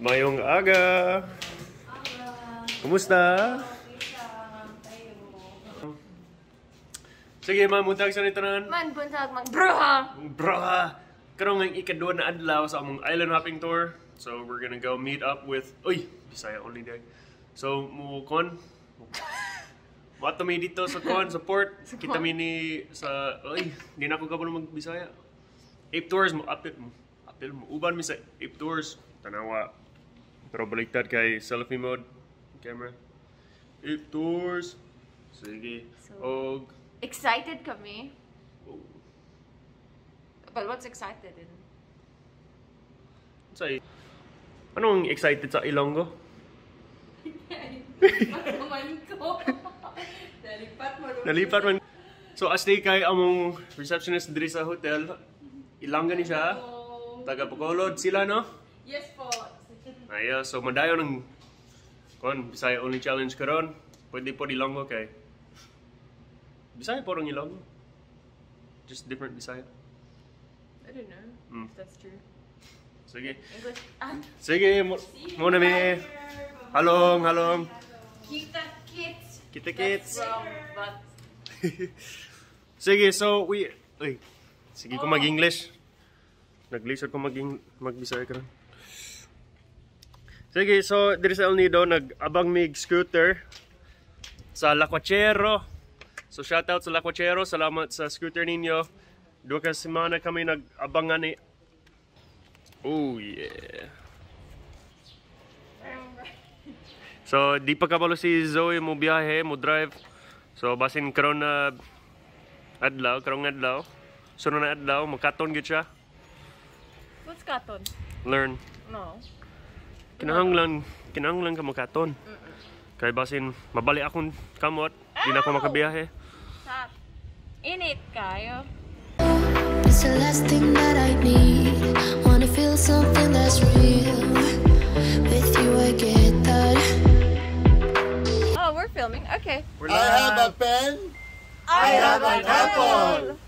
Mayong aga. Kumusta? Sige, ma'am, buntag sa nitanan. Man, buntag mag bruha. Bruha. Karong ang ikaduha na adlaw sa among island hopping tour. So we're gonna go meet up with, uy, Bisaya only day. So mo kon Mato mi dito sa kon sa port. Kita mi ni sa, uy, di na ako kabalo mag Bisaya. Ape Tours mo apil mo. Apil mo uban mi sa Ape Tours. Tanawa. Pero baliktad kay selfie mode camera. Ape Tours. Sige. So, og excited kami. Oh. But what's excited in? Say, anong excited sa Ilonggo? Man ko. Nalipat mo. Nalipat man. So as kay among receptionist diri sa hotel, Ilonggo ni siya. Taga Bacolod sila, no? Yes po. Ayo, so madayon ng kon Bisaya only challenge karon. Pwede po Ilonggo kay Bisaya po rong Ilonggo. Just different Bisaya. I don't know if that's true. Sige. English. Ah. Sige, muna mi. Halong, halong. Kita kits. Kita kits. That's wrong, but Sige, so we, uy, sige ko mag-English. Naglisod ko mag-Bisaya karon. Sige, so diri sa El Nido nag-abang mig scooter sa Lakwachero. So shout out sa Lakwachero, salamat sa scooter ninyo. Duha ka semana kami nag-abangan ni. Oh yeah. So di pa kabalo si Zoe mo biyahe, mo drive. So basin karon na adlaw, karong adlaw. Sunod na adlaw, makaton gyud siya. What's katon? Learn. No. Kinahanglan ka makaton. Kay basin mabali akong kamot, di na ako makabiyahe. Stop. Init kayo. It's the last thing that I need. Wanna feel something that's real. With you I get that. Oh, we're filming. Okay. We're I have a live. pen. I have an apple.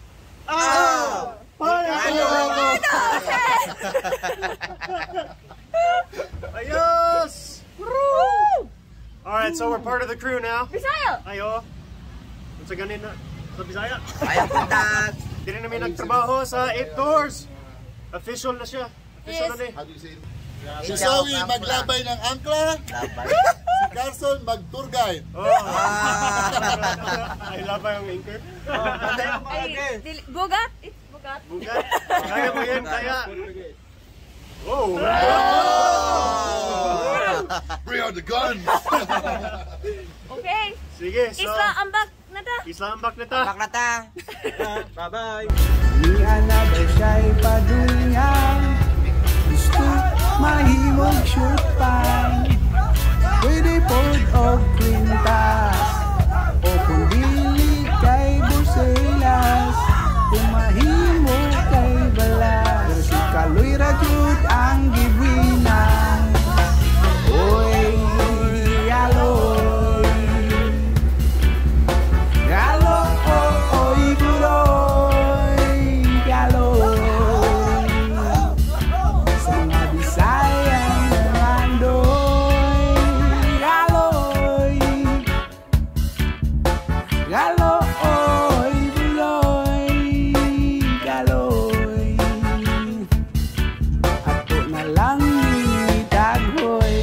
Ah! Pineapple! Ayos! Woo! Alright, so we're part of the crew now. Bisaya! Ayo. Unsa ganin na sa Bisaya? Ayaw punta! Dili na mi nagtrabaho sa Ape Tours. Official na siya. Official Yes. na ni. How do you say it? Si Zoe maglabay ng angkla. Si Carson mag-tour guide. Oh. Ay, labay ang anchor. Ay, bugat? It's bugat. Bugat. Kaya mo yan, kaya. Oh! Bring out the guns! Okay. Sige, so Isla ambak na ta. Isla ambak na ta. Ambak na ta! Bye-bye! Ni siya'y padulngan. Gusto mahimog shoot pan. Pwede pod og kwintas o kung dili kay busilas. Kung mahimo kay bala. Pero si Kaloy ra jud ang gibuinan. Oy, aloy. Aloy, buloy, aloy. Sa mga Bisayang nandoy, aloy. Aloy, buloy, aloy. Ato na lang ni Taghoy.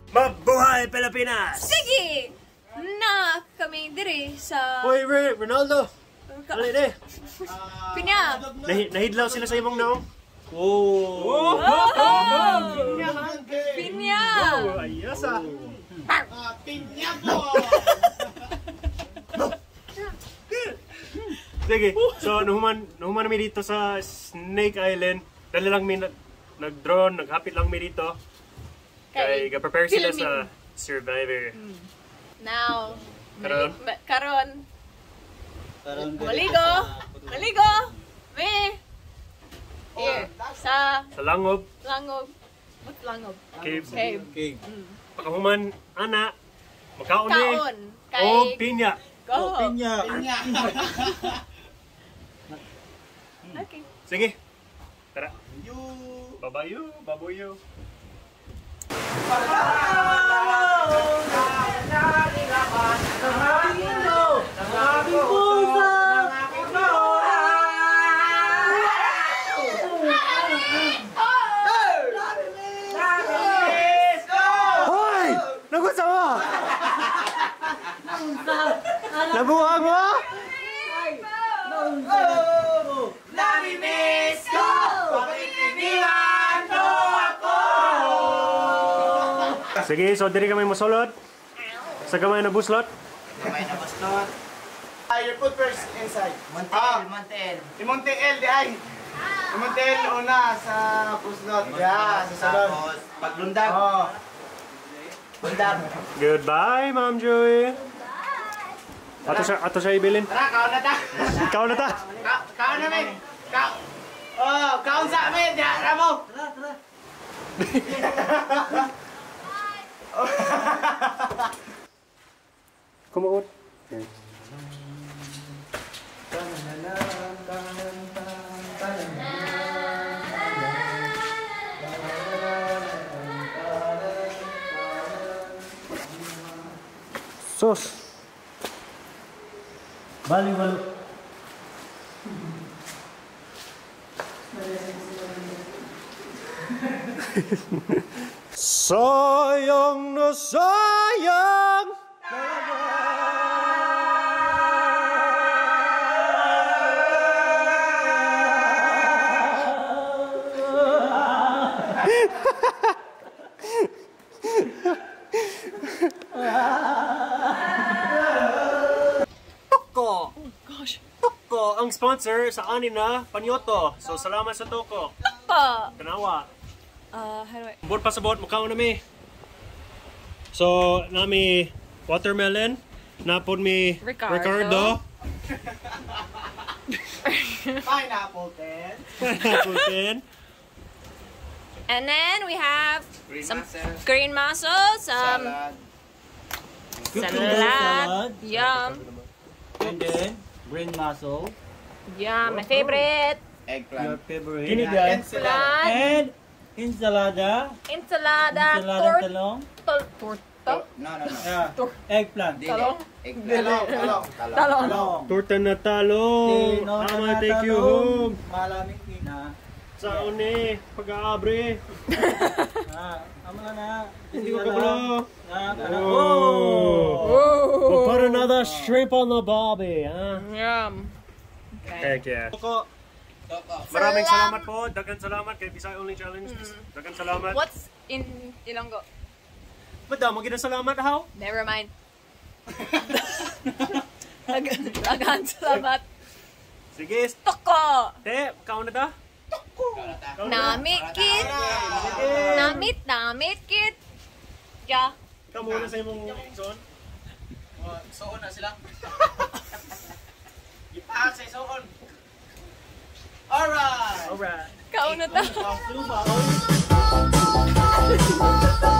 Mabuhay Pilipinas! Sige! Na kami diri sa Hoy, Ronaldo! Dali de. Pinya. Nahidlaw sila sa imong naong. Oh! Pinya. Oh, ayos ah. Sige, so nuhuman mi dito sa Snake Island. Dali lang mi nag-drone, naghapit lang mi dito. Kay ga-prepare sila sa Survivor. Now, Karon? Karon. Maligo. Maligo. Me. Here. Sa Sa Langob. Langob. What's langob? Cave. Cave. Cave. Pagkahuman, ana, makaon ni. Kaon. Kay Og pinya. Go. Oh, pinya. Okay. Sige. Tara. Babayo, baboyo. Hoy! Nagunsa mo? Nabuhag mo? Namimiss ko! Bakit mo ako? Sige, so diri kami mosulod. Sa gamay na buslot. Gamay na buslot. You put first inside. Montiel, Montiel. Montiel, di ay. Montiel una sa buslot. Yeah, sa sulod. Tapos, paglundag. Oh. Bundag. Goodbye, Ma'am Joey. Ato siya ibilin. Tara, kaon na ta. Ikaw na ta. Kaon na, men. Oh, kaon sa amin. Diya, Ramo. Tara, tara. Kumuot. Sos. Baliwal. Sayang na sayang. Toko. Gosh. Toko ang sponsor sa ani na panyoto. So salamat sa Toko. Pa. Tanawa. How do I? Bot pa sa bot, mukhaon na mi. So, nami watermelon, napod mi Ricardo. Ricardo. Pineapple then. Pineapple pen. And then we have Green some mussel. green mussel, some Salad. salad. Yum. And then, green mussel. Yum. My favorite. Eggplant. Your favorite. Kinigan. Ensalada. Plant. And ensalada. Ensalada. Ensalada talong. Torta. No, no, no. Yeah. Eggplant. Talong. Eggplant. Talong, talong. Talong. Talong. Torta na talong. Tino I'ma na take you talong. home. Malamig na. Sa une, pag-aabre. Ah, amo na na. Hindi ko kabalo. Ah, Oh. Oh. We'll put another shrimp on the barbie, huh? Yum. Heck yeah. Toko. Maraming salamat po. Dagan salamat kay Bisaya Only Challenge. Dagan salamat. What's in Ilonggo? Madamo gid salamat how? Never mind. Dagan salamat. Sige, Toko. te, kaon na ta? Namit kit. Namit, namit kit. Yeah. Ikaw muna sa imong son. Suon na sila. Ipaak sa suon. Alright! Alright. Kaon na ta. Ang